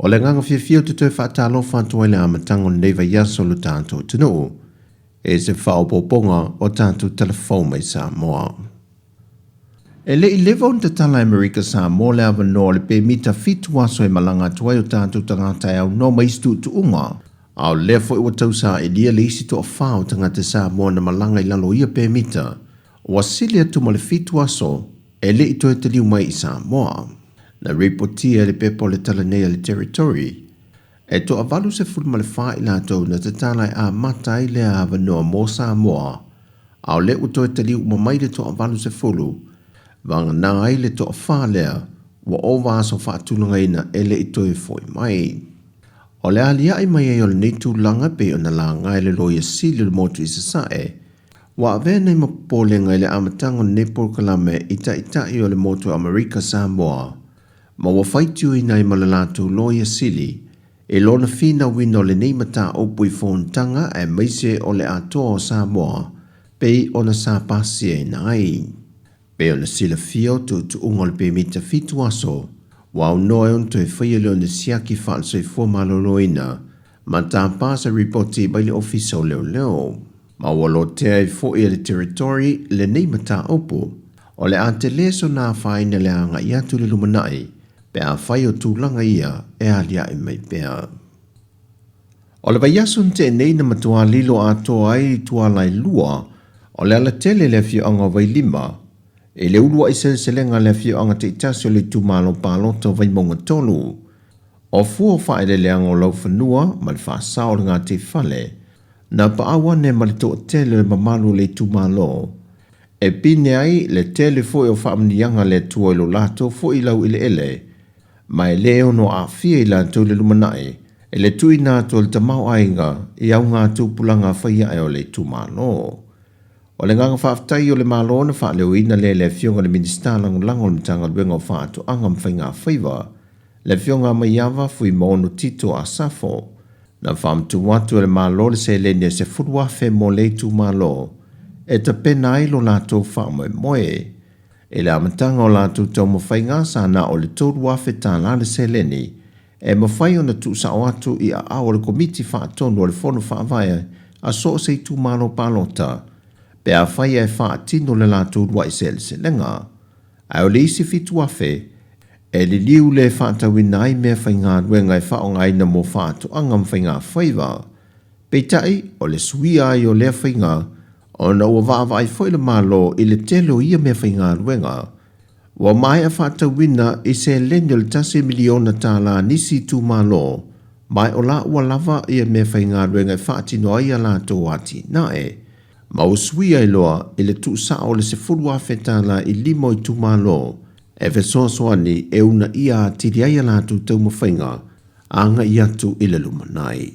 O le agaga fiafia ou te toe faatalofa atu ai i le amataga o lenei vaiaso o lo tatou atunuu i se faaopoopoga o tatou talafou mai Samoa. E le i leva ona tatala e Amerika Samoa le avanoa o le pemita fitu aso e malaga atu ai o tatou tagata e aunoa ma isi tuutuuga, a o lea foi ua tausaailia le isi toafa o tagata Samoa na malaga i lalo o ia pemita, ua sili atu ma le fitu aso e le i toe taliu mai i Samoa. Na ripotia e le pepa o le tala nei a le Territory, e toa 84 i latou na tatala e amata ai lea avanoa mo Samoa, a o lea ua toe taliu uma mai le toa 80, vagana ai le toafa lea ua ova aso faatulagaina e le i toe foi mai. O le aliae mai ai o lenei tulaga pei ona laga e le Loia Sili o le Motu i Sasae, ua avea nei ma popolega i le amataga o lenei polokalame i Taitai o le Motu o Amerika Samoa, ma ua faitioina ai ma le latou Loia Sili i lona finauina o lenei mataupu i fonotaga aemaise o le atoa o Samoa pei ona sa pasiaina ai. Pei ona silafia o tuutuuga o le pemita fitu aso, ua aunoa e ona toe faia le ona siaki faale-soifua maloloina ma tapa se ripoti mai le Ofisa o Leoleo. Ma ua lotea ai foi e le Territory lenei mataupu, o le a tele sona afaina le agai atu i le lumanai pe afai o tulaga ia e aliae mai pea. O le vaiaso na tea nei na matua lilo atoa ai i tuala e lua o le alatele i le afioaga o Vailima, i le uluai seleselega a le afioaga taitasi o le itumalo palota o Vaimauga 3. O fua o faaeleeleaga o laufanua ma le faasao o le gataifale, na paau ane ma le toatele o le mamalu o le itumalo, e pine ai le tele foi o faamanuiaga a le Atua i lo latou foi laueleele, ma e le ono aafia i latou i le lumanai i le tuuina atu o le tamaoaiga i augatupulaga faiae o le itumalo. O le agaga faafetai o le Malo na faaleoina lea e le Afioga i le Minisita Lagolago o le Matagaluega o Faatoaga ma Faigafaiva, le Afioga a Maiava Fuimaono Tito Asafo. Na faamatuu atu e le Malo le seleni e $10,000 mo lea itumalo e tapena ai lo latou faamoemoe. I le amataga o latou taumafaiga sa na o le $3,000 le seleni e mafai ona tuusao atu i aao o le Komiti Faatonu o le Fono Faavae a so o se itumalo palota pe afai ae faatino le latou uluai seleselega. Ae o le isi $7,000 e liliu le faatauina ai mea faigaluega e faaaogaina mo faatoaga ma faigafaiva. Peitai, o le suia ai o lea faiga ona ua vaavaai foi le Malo i le tele o ia mea faigaluega. Ua maea faatauina i seleni o le $1 miliona nisi itumalo, ma o la ua lava ia mea faigaluega e faatino ai a latou atinae. Ma ua suia ai loa i le tuusao o le $10,000 i lima o itumalo e fesoasoani e uunaia atili ai a latou taumafaiga agai atu i le lumanai.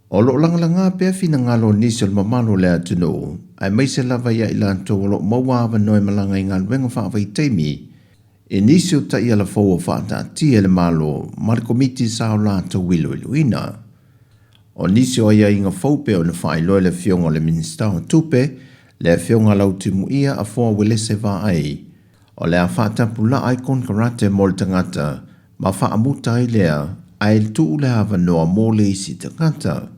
O lo o lagalaga pea finagalo o nisi o le mamalu o le atunuu, aemaise lava ia i latou o lo o maua avanoa e malaga i galuega faavaitaimi i nisi o taiala fou ua faataatia e le Malo ma le Komiti sa o latou iloiloina. O nisi o aiaiga fou pei ona faailoa e le Afioga i le Minisita o Tupe, le Afioga Lautimuia Afoa Uelese Vaai, o le a faatapulaa ai konekarate mo le tagata ma faamuta ai lea ae tuu le avanoa mo le isi tagata.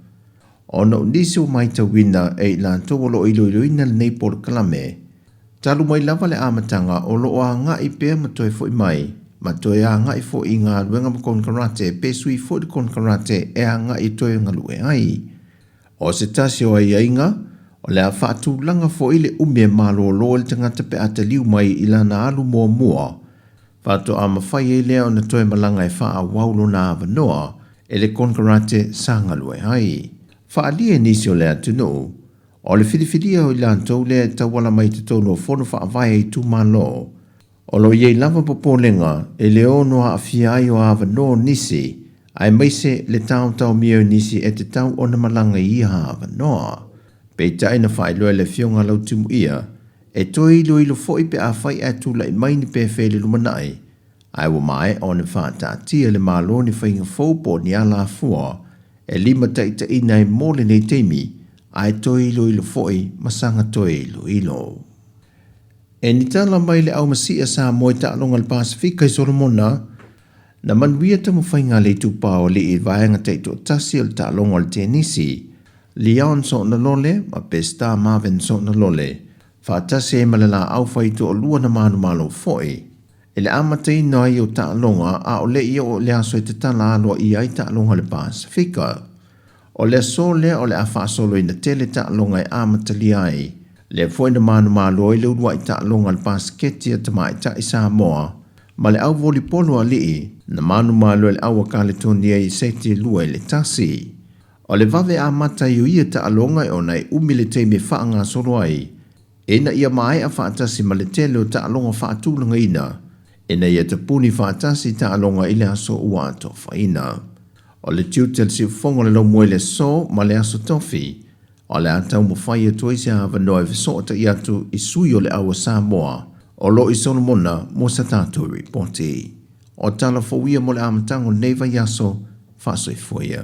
Ona o nisi ua matauina e i latou o lo o iloiloina lenei polokalame, talu mai lava le amataga o lo o agai pea ma toe foi mai, ma toe agai foi i galuega ma konekarate pe sui foi le konekarate e agai e toe galue ai. O se tasi o aiaiga, o le a faatulaga foi le umi e malolo ai le tagata pe a taliu mai i lana alu muamua, faatoa mafai ai lea ona toe malaga e faaauau lona avanoa e le konekarate sa galue ai. Faaalia e nisi o le atunuu, o le filifilia o i latou lea e tauala mai i totonu o fono faavae a itumalo, O lo o i ai lava popolega e le ono aafia ai o avanoa o nisi, aemaise le taotaomia o nisi e tatau ona malaga i ia avanoa. Peitai na faailoa e le Afioga a Lautimuia, e toe iloilo foi pe afai ae tulai mai ni pefe i le lumanai, ae ua maea ona faataatia e le Malo ni faiga fou po o ni alafua e limataitaiina ai mo lenei taimi, ae toe iloilo foi ma saga toe iloilo. E ni tala mai le au Masia Samoa i taaloga a le Pasefika i Solomona, Na manuia taumafaiga a le itupa o alii i le vaega taitoatasi o le taaloga o le tenisi, Leon Soonalole ma Pestar Marvin Soonalole, faatasi ai ma le laau faitoalua na manumalo foi. I le amataina ai o taaloga a o le i oo i le aso e tatala aloaia ai taaloga a le Pasefika. O le aso lea o le a faasoloina tele taaloga e amatalia ai, lea foi na manumalo ai le uluai taaloga a le pasiketi a tamaitai Samoa ma le au volipolo a alii na manumalo e le au a Kaletonia i seti e 2-1. O le vave amata ai o ia taaloga e ona e umi le taimi e faagasolo ai ina ia maea faatasi ma le tele o taaloga faatulagaina ina ia tapuni faatasi taaloga i le aso ua atofaina. O le tiute o le siufofoga o le laumua i le aso ma le aso tofi, o le a taumafai atu ai se avanoa e fesootai atu i sui o le au a Samoa o lo o i Solomona mo sa tatou ripoti. O tala fou ia mo le amataga o lenei vaiaso, faasoifua ia.